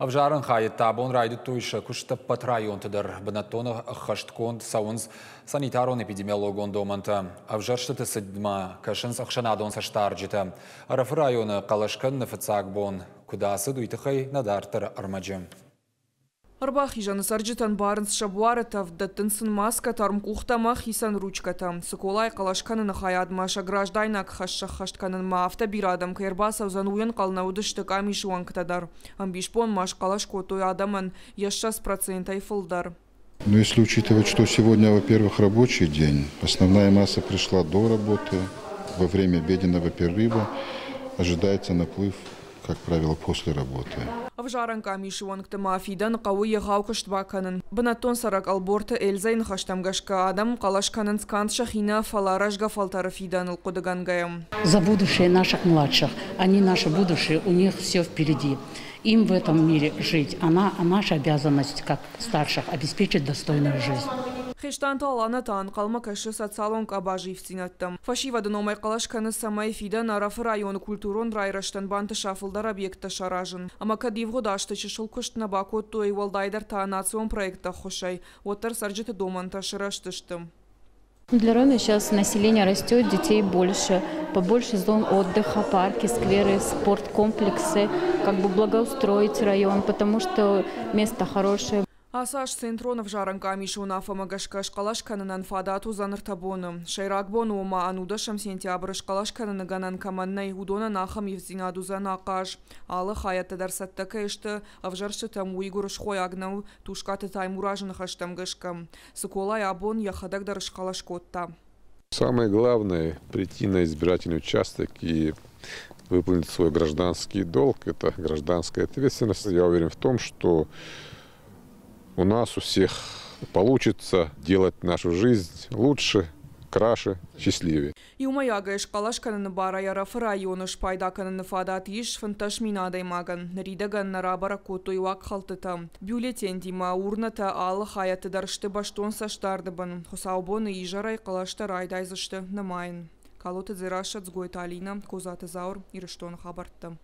Ӕвзарӕн хайӕдтӕ абон райдыдтой сӕ куыст ӕппӕт районты дӕр. Бынӕттон ӕххӕстгонд цӕуынц санитарон-эпидемиологон домӕнтӕ. Ӕвзӕрстыты цыдмӕ кӕсынц ӕхсӕнадон цӕстдарджытӕ. Ӕрӕфы районы хъӕлӕс кӕныны фыццаг бон куыд ацыд, уый тыххӕй нӕ дарддӕры ӕрмӕджы. Ӕрбахизӕны цӕрджытӕн барынц сӕ буары тӕвд, дӕттынц сын маскӕтӕ, ӕрмкъухтӕ ӕмӕ хицӕн ручкӕтӕ. Цыколайы хъӕлӕс кӕныны хайадмӕ сӕ граждайнаг хӕс сӕххӕст кӕнынмӕ афтӕ бирӕ адӕм кӕй ӕрбацӕудзӕн, уый ӕнхъӕл нӕ уыдысты къамисы уӕнгтӕ дӕр. Ӕмбисбонмӕ схъӕлӕс кодтой адӕмӕн йӕ 20%-ӕй фылдӕр. Но если учитывать, что сегодня, во-первых, рабочий день, основная масса пришла до работы, во время обеденного перерыва ожидается наплыв, как правило, после работы. Ӕвзарӕн къамисы уӕнгты ма фидӕны хъӕуы егъау куыст бакӕнын. Бынӕттон цӕрӕг Ӕлборты Эльзӕйы ныхӕстӕм гӕсгӕ, адӕм хъӕлӕс кӕнынц канд сӕхи нӕ, фӕлӕ рӕзгӕ фӕлтӕры фидӕныл хъуыдыгӕнгӕйӕ. За будущее наших младших. Они наше будущее, у них все впереди. Им в этом мире жить. А наша обязанность, как старших, обеспечить достойную жизнь. Хестанты Алана та ӕнхъӕлмӕ кӕсы социалон къабазы ивддзинӕдтӕм. Фӕсивӕды номӕй хъӕлӕс кӕны, цӕмӕй фидӕны Ӕрӕфы районы культурон райрӕзтӕн бантыса фылдӕр объекттӕ саразын. Ӕмӕ кӕд ивгъуыд азты чысыл куыст нӕ бакодтой, уӕлдайдӕр та национ проектты ӕххуысӕй, уӕддӕр цӕрджыты домӕнтӕ сырӕзтысты. Для района сейчас население растет, детей больше, побольше зон отдыха, парки, скверы, спорткомплексы, как бы благоустроить район, потому что место хорошее. Ацы аз Центрон ӕвзарӕн къамисы уынаффӕмӕ гӕсгӕ схъӕлӕс кӕнынӕн фадат уыдзӕн 3 боны. Сӕйраг бон у, ома 19 сентябры схъӕлӕс кӕныны гӕнӕн кӕмӕн нӕй, уыдонӕн ахӕм ивддзинад уыдзӕн ахъаз. Алы хайӕдтӕ дӕр цӕттӕ кӕй сты ӕвзӕрстытӕм, уый гуырысхойаг нӕу Тускъаты Таймуразы ныхӕстӕм гӕсгӕ. Цыколайы абон йӕхӕдӕг дӕр схъӕлӕс кодта. Самое главное – прийти на избирательный участок и выполнить свой гражданский долг. Это гражданская ответственность. Я уверен в том, что у нас у всех получится делать нашу жизнь лучше, краше, счастливее. Иумӕйагӕй схъӕлӕс кӕныны барӕй Ӕрӕфы районы спайда кӕныны фадат ис 15 000 адӕймагӕн. Ныридӕгӕн нӕ рабӕрӕг кодтой уагхӕлдтытӕ. Бюллетентимӕ урнӕтӕ алы хайӕдты дӕр сты бӕстон цӕстдарды бын. Хуыцаубоны изӕрӕй хъӕлӕстӕ райдайдзысты нымайын. Калоты Дзерассӕ, Дзгойты Алина, Козаты Зауыр, Ирыстоны хабӕрттӕ.